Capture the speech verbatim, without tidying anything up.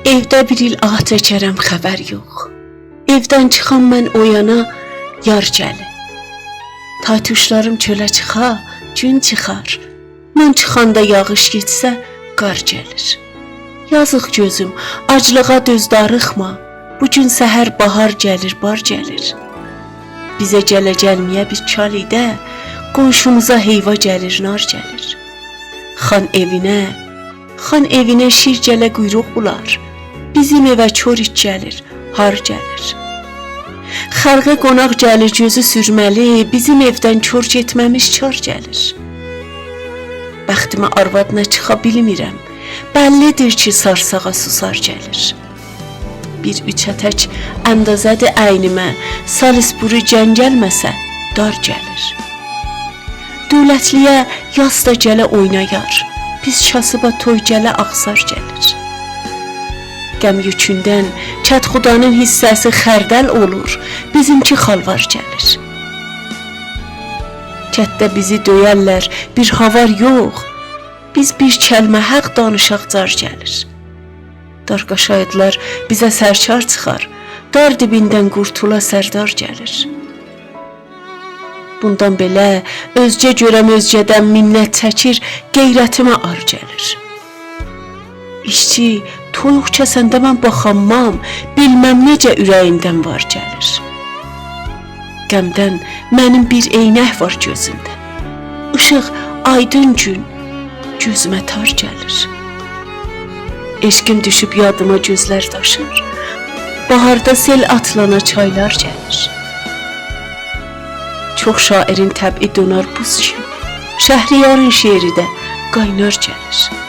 ائوده بیر ایل آه چکرم، خبر یوخ. ائودن چیخام من او یانا، یار گلیر. تای‌توشلاریم چؤله چیخا، گون چیخار. من چیخاندا یاغیش گئتسه، قار گلیر. یازیق گؤزوم، آجلیغا دؤز، داریخما. بو گون سحر باهار گلیر، بار گلیر. بیزه گله گلمه‌یه بیر کال ایده، قونشوموزا هئیوا گلیر، نار گلیر. خان ائوینه، خان ائوینه شیر گله قویروق بولار. بیزیم ائوه کور ایت گلیر، هار گلیر. خلقه قوناق گلیر گؤزو سورمه‌لی، بیزیم ائودن کور گئتمه‌میش چار گلیر. بختیمه آرواد نه چیخا بیلمیرم، بللی‌دیر کی، سارساغا سوسار گلیر. بیر اوچ اتک اندازه‌دیر اینیمه، سالیسبوری جنگلمه‌سه، دار گلیر. دؤولتلی‌یه یاس دا گله اوینایار، بیز کاسیبا توی گله آخسار گلیر. غم یوکوندن کدخدانین حیصه‌سی خردل اولور، بیزیمکی خالوار گلیر. کتده بیزی دؤیرلر، بیر هاوار یوخ، بیز بیر کلمه حق دانیشاق، جار گلیر. دار قاشاییدلار بیزه سرکار چیخار، دار دیبیندن قورتولا سردار گلیر. بوندان بئله اؤزگه گؤرم اؤزگه‌دن منت چکیر، غیرتیمه عار گلیر. ایشچی، تویوق کسنده من باخانمام، بیلمم نئجه اوره‌ییندن وار گلیر. غمدن منیم بیر عینک وار گؤزومده، ایشیق، آیدین گون گؤزومه تار گلیر. عشقین دوشوب یادیما، گؤزلر داشیر، باهاردا سئل آتلانا چایلار گلیر. چوخ شاعرین طبعی دونار بوز کیمی، شهریارین شعری ده قاینار گلیر.